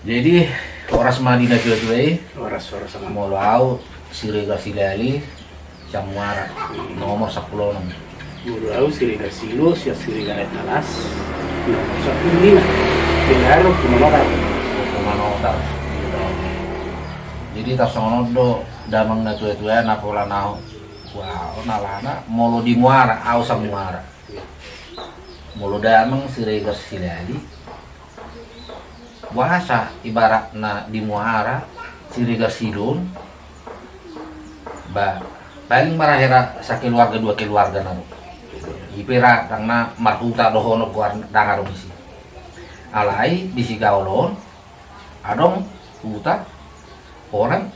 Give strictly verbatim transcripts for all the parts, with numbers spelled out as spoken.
Jadi, horas ma di natuatua i. Horas, horas, amang. Molo au, Siregar Silali, sian Muara, nomor sampulu onom. Molo au, Siregar Silo, sian Siregar Aek Nalas, nomor sampulu lima. Pilar, Ompu Manotar. Ompu Manotar. Jadi, tarsongon on do damang natuatua na pola na, wah, on alana, molo di Muara, au sian Muara. Molo damang Siregar Silali, boasa ibaratna di Muara, Siregar Silo on, ba, paling ma ra hera sakeluarga dua keluarga na ro. I pe ra ndang na marhuta dohonon goar ndang adong disi. Alai di Sigaol on, adong huta, holan,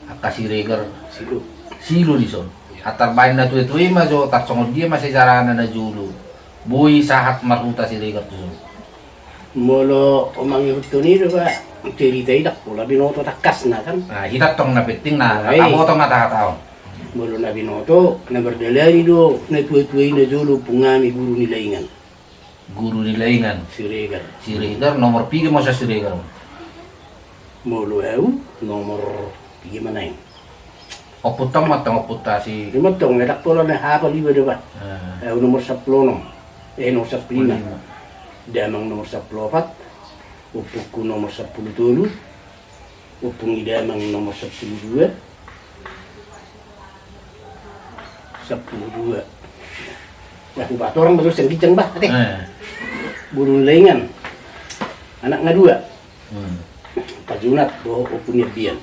angka Siregar Silo. Silo dison. Ia. Antar baen natuatua i ma jo tarsongon dia ma sejarahna na jolo. Boi sahat marhuta Siregar tu son. Molo mangihuthon i do ba cerita i ndang pola binoto tangkasna kan. Nah, hita tong na penting na, ai, taboto ma tahatahon. Molo na binoto, na mardalani do natuatua i na jolo, Ompung nami Guru ni Laingan. Guru ni Laingan. Siregar. Siregar, nomor piga masa Siregar? Molo au, nomor piga ma naeng? Ompunta ma tong, ompunta si. Ima tong, ndang pola na hapal iba do ba. Ah. Au nomor sampulu onom. Eh, nomor sampulu lima. Sampulu lima. Damang nomor sampulu opat. Ompungku nomor sampulu tolu. Ompung ni damang nomor sampulu dua. Sampulu dua. Nah, hupatorang ma jo sian ginjang ba, ate. Eh. Guru ni Laingan. Anakna dua. Hmm. Pajunat dohot Ompu ni Ambian.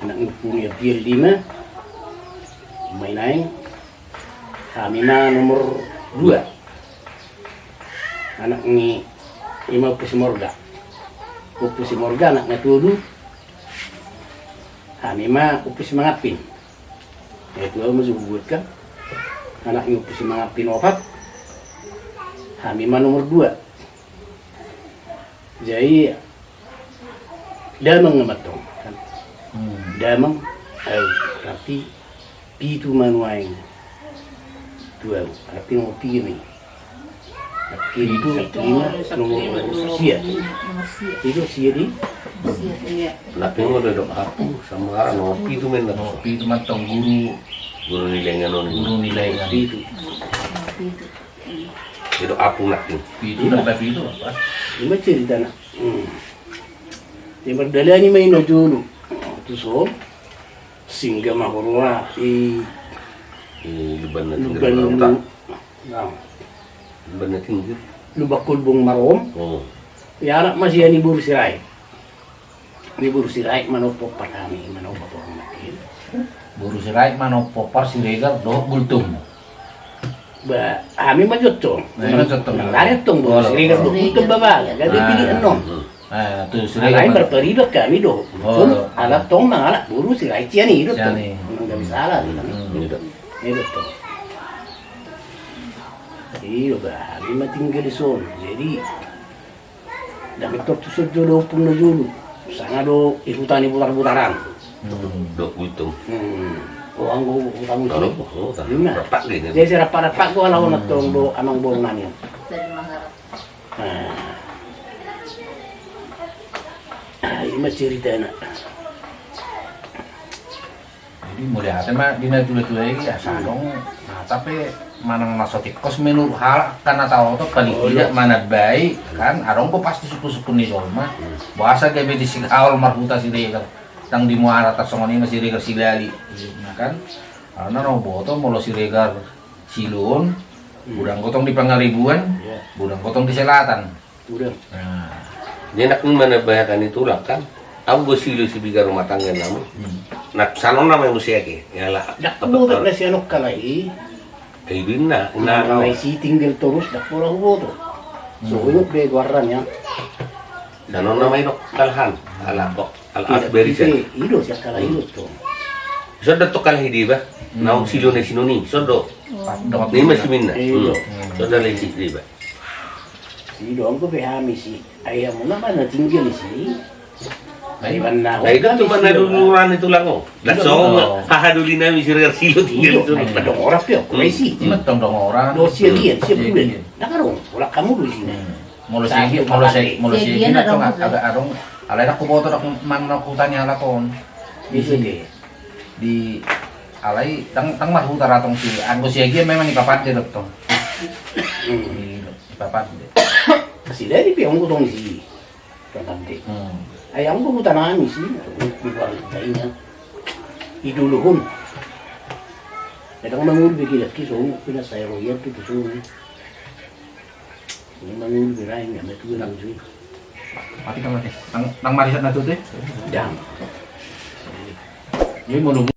Anak ni Ompu ni Ambian lima. Mai naeng. Hami ma nomor dua. Anak ni, ima Ompu Simorga. Ompu Simorga anak na tolu. Hami ma Ompu Simangampin. Ia, tu au ma jo hubuat kan. Anak ni Ompu Simangampin opat. Hami ma nomor dua. Jadi, damang nama tong kan. Hmm. Damang, au, berarti pitu ma nuaeng tu au, berarti nomor piga ma i. Pitu, pitu, sampulu lima, nomor sia. Nomor sia. Pitu, sia di? Sia, iya. Berarti nomor dua do apu, sama nomor pitu ma i. Nomor pitu ma tong guru. Guru ni Laingan on. Guru ni Laingan. Pitu. Nomor pitu. Pitu apu nak ni. Pitu, iya, tambah pitu apa? Ima ceritana. Hmm. Ia mardalani ma i na jolo. Tu son. Singgah ma huroha i. I Lumban na Tinggi. Lumban na Tinggi. Nah. Lumban na Tinggi. Lumban Kolbong Marom. Oh. Ia anak ma sian i boru Sirait. Ni boru Sirait ma na umpompar hami, ma na umpompar hami. Boru Sirait ma na umpompar Siregar dohot Gultom. Ba, hami ma jo tong. Hami ma jo tong. Nang laret tong boru Siregar dohot Gultom ba ba. Jadi pilihan non. Eh, tu Siregar. Alai marpariban hami dohot Gultom. Ala tong mangalap boru Sirait sian i do tong. Sian i. Nang gabe salah. Hmm. I do tong. I do ba, hami ma tinggal di son. Jadi Dang i tor tu son jo do ompung na jolo. Sanga do i huta ni Butar-butaran. Hmm. Dohot Gultom. Hmm. O, anggo huta musik. Ima. Jadi sirappa-rappa do ala on antong do amang boru nami on. Jadi mangharap. Ah. Ah, ima ceritana. Jadi mauliate ma di natuatua i, asa adong, nah, tapi manang na so tingkos menurut halak kan na taoto paling tidak manambai kan, adong do pasti sungkunsungkun ni jolma. Boasa gabe di Sigaol marhuta Siregar, dang di Muara tarsongon i ma Siregar Silali, nah kan. Karena na huboto molo Siregar Silo on, godang gotong di Pangaribuan, godang gotong di selatan. Udah. Nah. Dia nak mana bayatan itu lah kan. Au do Silo Sibiga rumah tangga namu. Hmm. Nah, sanon nama yang mesti ake. Ya lah. Dak huboto na sian on kalai. Eh, binna. Nah, na isi tinggal terus dak pola huboto. So, ingot be goarna ya. Sanon nama itu kalahan. Ala kok. Ala as beri sen. Ido sian kalai ido tu. Sodo tu kalai di ba. Nau Silo na sinoni. Sodo. Ni masih minna. Ido. Sodo lagi di ba. Si dong ko be hami si ayamuna mana tinggal si. Ai banna. Ai kan tu mana dulu rani tulang o. Dasong haha duli nami Siregar Silo tinggal tu. Dong orang pio. Kesi. Ima tong dong orang. Do sia gian sia bulan. Nah, karung, orang kamu dulu sini. Molo segi, molo segi, molo segi na tong, agak adong. Alai ndang huboto, ndang manang huta ni halak on. Di sini. Di alai ndang, ndang marhuta ra tong si. Anggo siagian memang ipapande do tong. Hmm. Di, ipapande. Kasi dari piang gotong si. Ipapande. Hmm. Ai anggo huta nami si. Di luar huta ina. Iduluhun. Kadang mangul bikin lagi so, pina saya royal tu tu so. Ini mangul birai nggak metu nang jui. Mati kan mati. Nang, nang marisat na tu tu. Jam. Jadi mau nunggu.